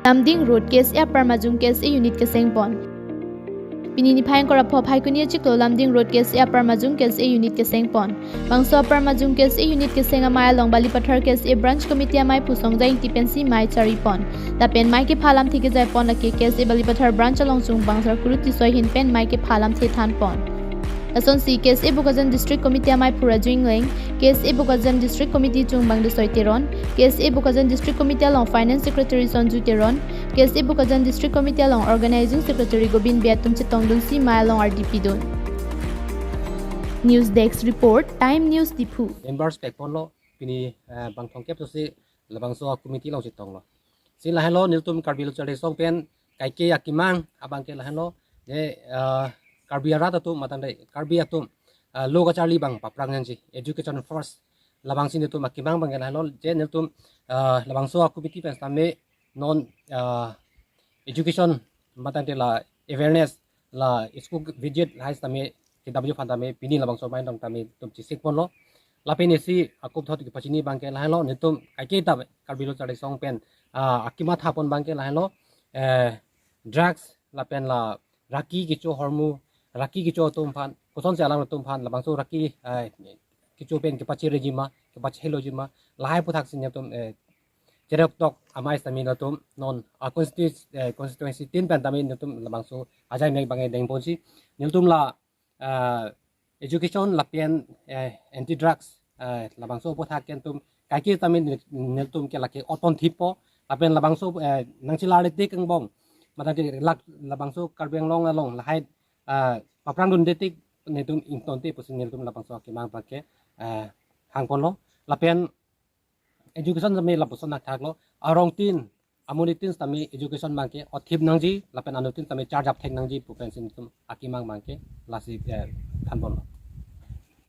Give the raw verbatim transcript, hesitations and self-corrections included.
Lumding Road, K S A apar majung K S A unit kesengpon. Pini niphai ingkoi ra pho Phaikuni achiklo Lumding Road, K S A apar majung K S A unit kesengpon. Bangso apar majung K S A unit keseng amei along Balipathar K S A Branch Committee amei Pu Songjai Ingti pensi mei charipon. Lapen mei kepha alamthe kejaipon lake K S A Balipathar Branch along chungbang Sar Kuru Tisso ahin pen mei kepha alamthe thanpon. Lasonsi K S A Bokajan District Committee amei Pu Raju Ingleng, K S A Bokajan District Committee chungbang Desoi Teron, K S A Bokajan District Committee along Finance Secretary Sonju Teron, K S A Bokajan District Committee along Organizing Secretary Gobin Bey atum chetongdunsi mei along ardi pidun. News Desk Report, Time News Diphu. Members pekponlo, pini, eh, bang thomkep tosi labangso committee along chetonglo. Si lahenlo nelitum Karbi Lo Charli Asong pen kaike akemang abangke lahenlo, je, eh, Karbi arat atum matang de Karbi atum, eh, lo kacharli abang paphrang nangji, education first. Labangsi nelitum akemang abangke lahenlo, je nelitum, eh, labangso committee pen sitame non, eh, education matang de la awareness, la school visit lahai sitame kedamji aphan tame pini labangso mei along tame nelitum chesikponlo. Lapen isi akop thot kepachini abangke lahenlo, nelitum kaike ta Karbi Lo Charli Asong pen, ah, akemathapon abangke lahenlo, eh, drugs lapen la raki kecho ahormu, raki kecho atum aphan, kosonsi alam atum aphan, labangso raki, eh, kecho pen kepacherejima, kepacheloji ma, lahai aphuthaksi nelitum, eh, cheroktok amei sitame nelitum non, ah, constitu-, eh, constituency tin pen tame nelitum labangso ajai mek abangke dengponsi, nelitum la, ah, education lapen, eh, anti drugs, eh, labangso aputhak ke nelitum kaike tame nel-, nelitum ke lake otpon thippo, lapen labangso, eh, nangchelar tik angbong matang de lak labangso Karbi Anglong along lahai, ah, paphrangdunde tik nelitum ingtonte pusi nelitum labangso akemang abangke, eh, hangponlo. Lapen education tame lapuson athaklo, arong tin, amonit tin tame education abangke othip nangji, lapen anut tin tame charge up thek nangji pu pensi nelitum akemang abangke lasi, eh, thanponlo.